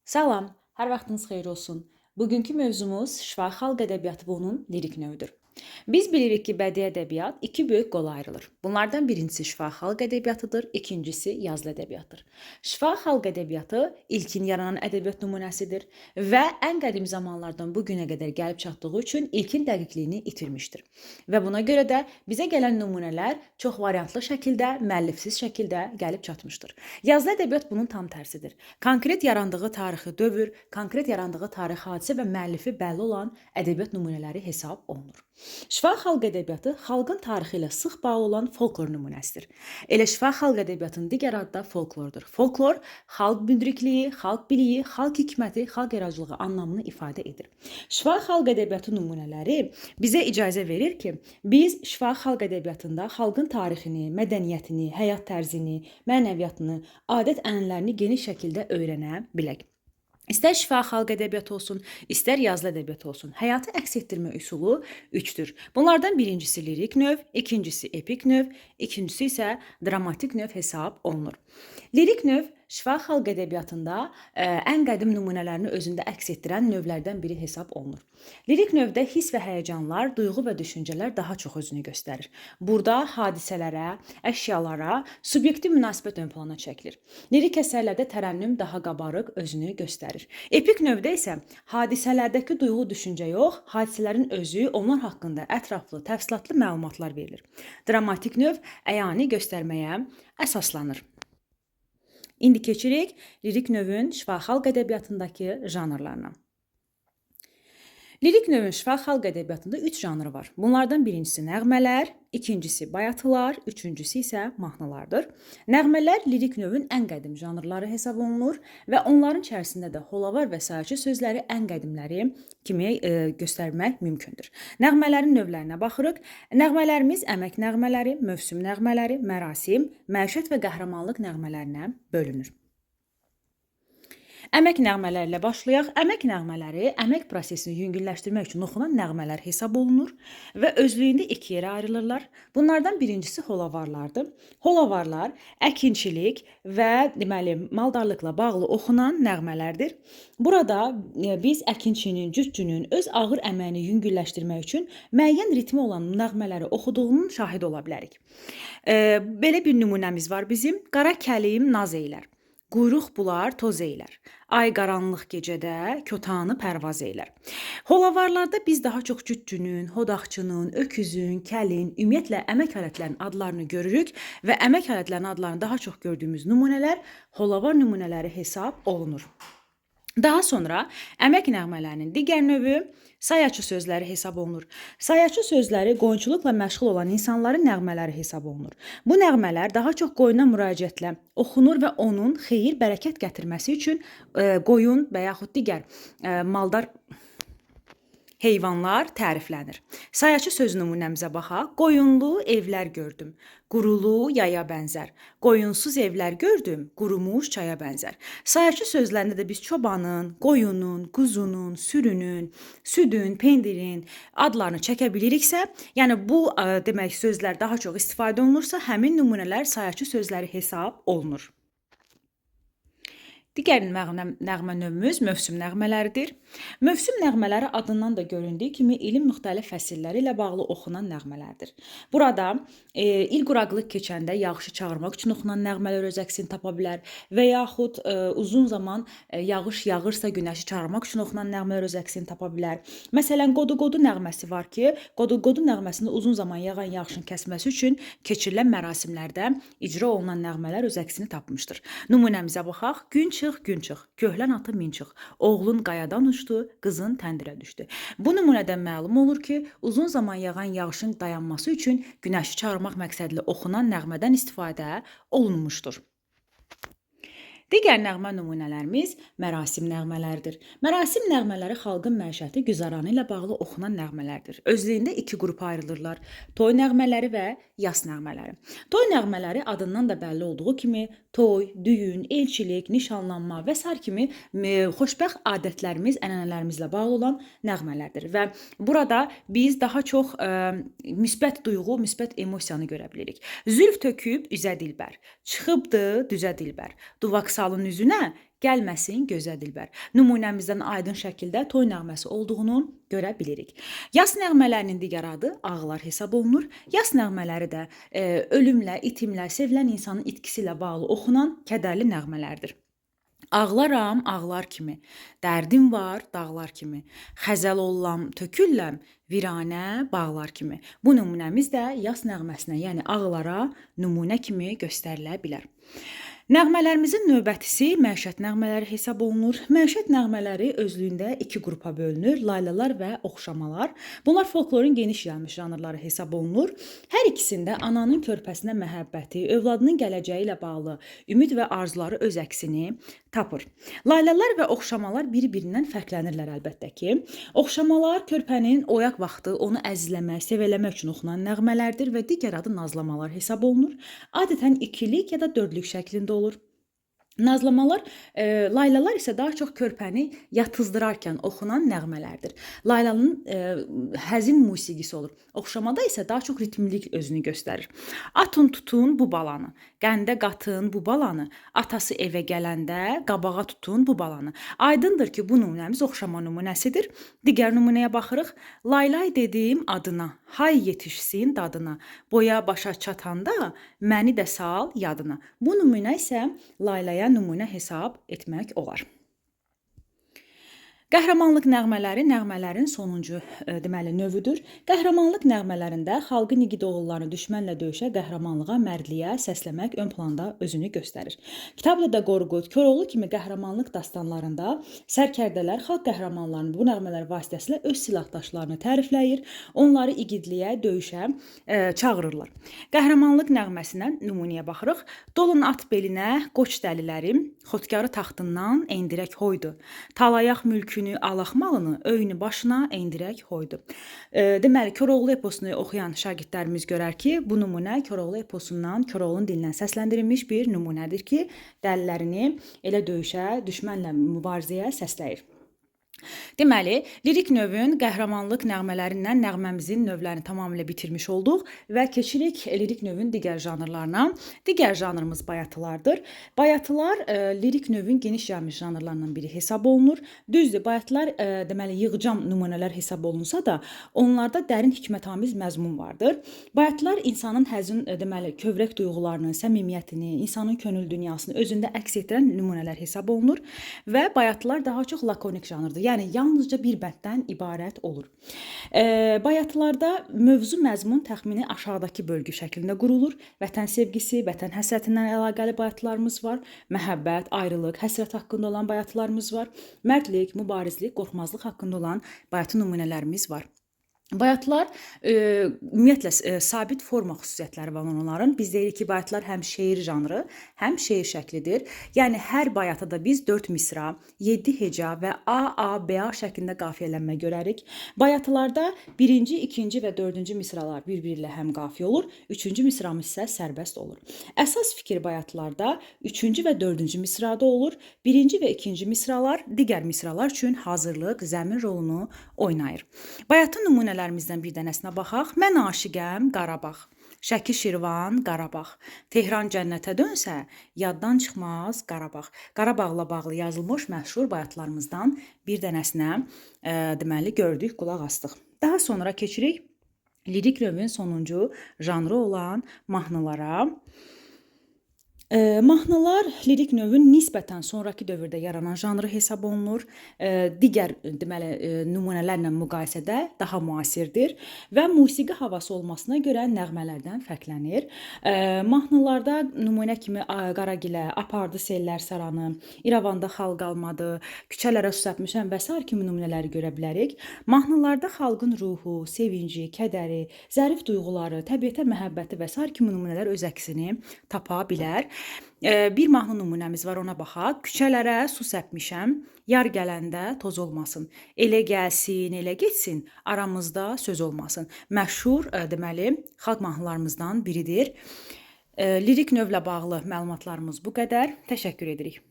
Salam, hər vaxtınız xeyir olsun. Bugünkü mövzumuz şifahi xalq ədəbiyyatı və onun lirik növüdür. Biz bilirik ki, bədii ədəbiyyat iki böyük qola ayrılır. Bunlardan birincisi şifahi xalq ədəbiyyatıdır, ikincisi yazılı ədəbiyyatdır. Şifahi xalq ədəbiyyatı ilkin yaranan ədəbiyyat nümunəsidir və ən qədim zamanlardan bu günə qədər gəlib çatdığı üçün ilkin dəqiqliyini itirmişdir. Və buna görə də bizə gələn nümunələr çox variantlı şəkildə, müəllifsiz şəkildə gəlib çatmışdır. Yazılı ədəbiyyat bunun tam tərsidir. Konkret yarandığı tarixi dövr, konkret yarandığı tarixi hadisə və müəllifi bəlli olan ədəbiyyat nümunələri hesab olunur. Şifahi xalq ədəbiyyatı xalqın tarixi ilə sıx bağlı olan folklor nümunəsidir. Elə şifahi xalq ədəbiyyatının digər adı da folklordur. Folklor xalq müdrikliyi, xalq biliyi, xalq hikməti, xalq yaradıcılığı anlamını ifadə edir. Şifahi xalq ədəbiyyatı nümunələri bizə icazə verir ki, biz şifahi xalq ədəbiyyatında xalqın tarixini, mədəniyyətini, həyat tərzini, mənəviyyatını, adət-ənənələrini geniş şəkildə öyrənə bilək. İstər şifahi xalq ədəbiyyatı olsun, istər yazılı ədəbiyyat olsun, həyatı əks etdirmə üsulu üçdür. Bunlardan birincisi lirik növ, ikincisi epik növ, ikincisi isə dramatik növ hesab olunur. Lirik növ şifahi xalq ədəbiyyatında ən qədim nümunələrini özündə əks etdirən növlərdən biri hesab olunur. Lirik növdə hiss və həyəcanlar, duyğu və düşüncələr daha çox özünü göstərir. Burada hadisələrə, əşyalara subyektiv münasibət ön plana çəkilir. Lirik əsərlərdə tərənnüm daha qabarıq özünü göstərir. Epik növdə isə hadisələrdəki duyğu düşüncə yox, hadisələrin özü, onlar haqqında ətraflı, təfsilatlı məlumatlar verilir. Dramatik növ əyani göstərməyə əsaslanır. İndi keçirik lirik növün şifahi xalq ədəbiyyatındakı janrlarına. Lirik növün şifahi xalq ədəbiyyatında 3 janrı var. Bunlardan birincisi nəğmələr, ikincisi bayatılar, üçüncüsü isə mahnılardır. Nəğmələr lirik növün ən qədim janrları hesab olunur və onların içərisində də holavar və sayaçı sözləri ən qədimləri kimi göstərmək mümkündür. Nəğmələrin növlərinə baxırıq. Nəğmələrimiz əmək nəğmələri, mövsüm nəğmələri, mərasim, məişət və qəhrəmanlıq nəğmələrinə bölünür. Əmək nəğmələri ilə başlayaq. Əmək nəğmələri əmək prosesini yüngülləşdirmək üçün oxunan nəğmələr hesab olunur və özlüyündə iki yerə ayrılırlar. Bunlardan birincisi holavarlardır. Holavarlar əkinçilik və deməli maldarlıqla bağlı oxunan nəğmələrdir. Burada biz əkinçinin, cütçünün öz ağır əməyini yüngülləşdirmək üçün müəyyən ritmi olan nəğmələri oxuduğunun şahidi ola bilərik. Belə bir nümunəmiz var bizim. Qara kəlim naz eylər. Quyruq bular, toz eylər. Ay qaranlıq gecədə kotanı pərvaz eylər. Holavarlarda biz daha çox cütçünün, hodaqçının, öküzün, kəlin, ümumiyyətlə əmək alətlərinin adlarını görürük və əmək alətlərinin adlarını daha çox gördüyümüz nümunələr holavar nümunələri hesab olunur. Daha sonra əmək nəğmələrinin digər növü sayaçı sözləri hesab olunur. Sayaçı sözləri qoyunçuluqla məşğul olan insanların nəğmələri hesab olunur. Bu nəğmələr daha çox qoyuna müraciətlə oxunur və onun xeyir, bərəkət gətirməsi üçün qoyun və yaxud digər maldar heyvanlar təriflənir. Sayaçı söz nümunəmizə baxaq. Qoyunlu evlər gördüm, qurulu yaya bənzər. Qoyunsuz evlər gördüm, qurumuş çaya bənzər. Sayaçı sözlərində də biz çobanın, qoyunun, quzunun, sürünün, südün, pendirin adlarını çəkə biliriksə, yəni bu demək sözlər daha çox istifadə olunursa, həmin nümunələr sayaçı sözləri hesab olunur. Digər nəğmə növümüz mövsüm nəğmələridir. Mövsüm nəğmələri adından da göründüyü kimi ilin müxtəlif fəsilləri ilə bağlı oxunan nəğmələrdir. Burada il quraqlıq keçəndə yağışı çağırmaq üçün oxunan nəğmələr öz əksini tapa bilər və yaxud uzun zaman yağış yağırsa günəşi çağırmaq üçün oxunan nəğmələr öz əksini tapa bilər. Məsələn, qodu-qodu nəğməsi var ki, qodu-qodu nəğməsində uzun zaman yağan yağışın kəsməsi üçün keçirilən mərasimlərdə icra olunan nəğmələr öz əksini tapmışdır. Nümunəmizə baxaq. Gün çıx, gün çıx, köhlən atı min çıx, oğlun qayadan uçdu, qızın təndirə düşdü. Bu nümunədən məlum olur ki, uzun zaman yağan yağışın dayanması üçün günəşi çağırmaq məqsədli oxunan nəğmədən istifadə olunmuşdur. Digər nəğmə nümunələrimiz mərasim nəğmələridir. Mərasim nəğmələri xalqın məişəti, güzaranı ilə bağlı oxunan nəğmələrdir. Özlüyündə iki qrupa ayrılırlar: toy nəğmələri və yas nəğmələri. Toy nəğmələri adından da bəlli olduğu kimi toy, düyün, elçilik, nişanlanma və sair kimi xoşbəxt adətlərimiz, ənənələrimizlə bağlı olan nəğmələrdir və burada biz daha çox müsbət duyğu, müsbət emosiyanı görə bilirik. Zülf töküb üzə dilbər, çıxıbdı düzə dilbər. Duvaq salın üzünə, gəlməsin gözə dilbər. Nümunəmizdən aydın şəkildə toy nəğməsi olduğunu görə bilirik. Yas nəğmələrinin digər adı ağlar hesab olunur. Yas nəğmələri də ölümlə, itimlə, sevilən insanın itkisi ilə bağlı oxunan kədərli nəğmələrdir. Ağlaram ağlar kimi, dərdim var dağlar kimi, xəzəl ollam tökülləm viranə bağlar kimi. Bu nümunəmiz də yas nəğməsinə, yəni ağlara nümunə kimi göstərilə bilər. Nəğmələrimizin növbətisi məişət nəğmələri hesab olunur. Məişət nəğmələri özlüyündə iki qrupa bölünür: laylalar və oxşamalar. Bunlar folklorun geniş yayılmış janrları hesab olunur. Hər ikisində ananın körpəsinə məhəbbəti, övladının gələcəyi ilə bağlı ümid və arzuları öz əksini tapır. Laylalar və oxşamalar bir-birindən fərqlənirlər əlbəttə ki. Oxşamalar körpənin oyaq vaxtı onu əzizləmək, seviləmək üçün oxunan nəğmələrdir və digər adı nazlamalar hesab olunur. Adətən ikilik ya da dördlük şəklində olur. Nazlamalar, laylalar isə daha çox körpəni yatızdırarkən oxunan nəğmələrdir. Laylanın həzin musiqisi olur. Oxşamada isə daha çox ritmlik özünü göstərir. Atın tutun bu balanı, qəndə qatın bu balanı, atası evə gələndə qabağa tutun bu balanı. Aydındır ki, bu nümunəmiz oxşama nümunəsidir. Digər nümunəyə baxırıq. Laylay dedim adına, hay yetişsin dadına, boya başa çatanda məni də sal yadına. Bu nümunə isə laylaya nümunə hesab etmək olar. Qəhrəmanlıq nəğmələri nəğmələrin sonuncu deməli növüdür. Qəhrəmanlıq nəğmələrində xalqın igid oğullarını düşmənlə döyüşə, qəhrəmanlığa, mərdliyə səsləmək ön planda özünü göstərir. Kitab-ı Dədə Qorqud, Koroğlu kimi qəhrəmanlıq dastanlarında sərkərdələr xalq qəhrəmanlarını bu nəğmələr vasitəsilə öz silahdaşlarını tərifləyir, onları igidliyə, döyüşə çağırırlar. Qəhrəmanlıq nəğməsindən nümunəyə baxırıq. Dolun at belinə, qoç dəlilərim, xotkarı taxtından endirək hoydu. Talayaq mülkünü, alaq malını, öyünü başına endirək hoydu. Deməli, Koroğlu eposunu oxuyan şagirdlərimiz görər ki, bu nümunə Koroğlu eposundan, Koroğlunun dilindən səsləndirilmiş bir nümunədir ki, dəlilərini elə döyüşə, düşmənlə mübarizəyə səsləyir. Deməli, lirik növün qəhrəmanlıq nəğmələrindən nəğməmizin növlərini tamamilə bitirmiş olduq və keçirik lirik növün digər janrlarına. Digər janrımız bayatılardır. Bayatılar lirik növün geniş yayılmış janrlarından biri hesab olunur. Düzdür, bayatılar deməli yığcam nümunələr hesab olunsa da, onlarda dərin hikmətamiz məzmun vardır. Bayatılar insanın həzin, deməli kövrək duyğularını, səmimiyyətini, insanın könül dünyasını özündə əks etdirən nümunələr hesab olunur və bayatılar daha çox lakonik janrdır. Yəni yalnızca bir bənddən ibarət olur. Bayatılarda mövzu məzmun təxmini aşağıdakı bölgü şəklində qurulur. Vətən sevgisi, vətən həsrətindən əlaqəli bayatılarımız var. Məhəbbət, ayrılıq, həsrət haqqında olan bayatılarımız var. Mərdlik, mübarizlik, qorxmazlıq haqqında olan bayatı nümunələrimiz var. Bayatılar ümumiyyətlə sabit forma xüsusiyyətləri var onların. Biz deyirik ki, bayatılar həm şeir janrı, həm şeir şəklidir. Yəni hər bayatıda biz 4 misra, 7 heca və A, A, B, A şəklində qafiyələnmə görərik. Bayatılarda birinci, ikinci və dördüncü misralar bir-biri ilə həm qafiyə olur, üçüncü misramız isə sərbəst olur. Əsas fikir bayatılarda üçüncü və dördüncü misrada olur. Birinci və ikinci misralar digər misralar üçün hazırlıq, zəmin rolunu oynayır. Bayatı nümunələr nümunələrimizdən bir dənəsinə baxaq. Mən aşiqəm Qarabağ. Şəki, Şirvan, Qarabağ. Tehran cənnətə dönsə, yaddan çıxmaz Qarabağ. Qarabağla bağlı yazılmış məşhur bayatılarımızdan bir dənəsinə deməli gördük, qulaq asdıq. Daha sonra keçirik lirik növün sonuncu janrı olan mahnılara. Mahnılar lirik növün nisbətən sonrakı dövrdə yaranan janrı hesab olunur. Digər deməli nümunələrlə müqayisədə daha müasirdir və musiqi havası olmasına görə nəğmələrdən fərqlənir. Mahnılarda nümunə kimi Qaragilə, Apardı sellər saranı, İrəvanda xal qalmadı, Küçələrə su səpmişəm və sair kimi nümunələri görə bilərik. Mahnılarda xalqın ruhu, sevinci, kədəri, zərif duyğuları, təbiətə məhəbbəti və sair kimi nümunələr öz əksini tapa bilər. Bir mahnı nümunəmiz var, ona baxaq. Küçələrə su səpmişəm, yar gələndə toz olmasın. Elə gəlsin, elə getsin, aramızda söz olmasın. Məşhur deməli xalq mahnılarımızdan biridir. Lirik növlə bağlı məlumatlarımız bu qədər. Təşəkkür edirik.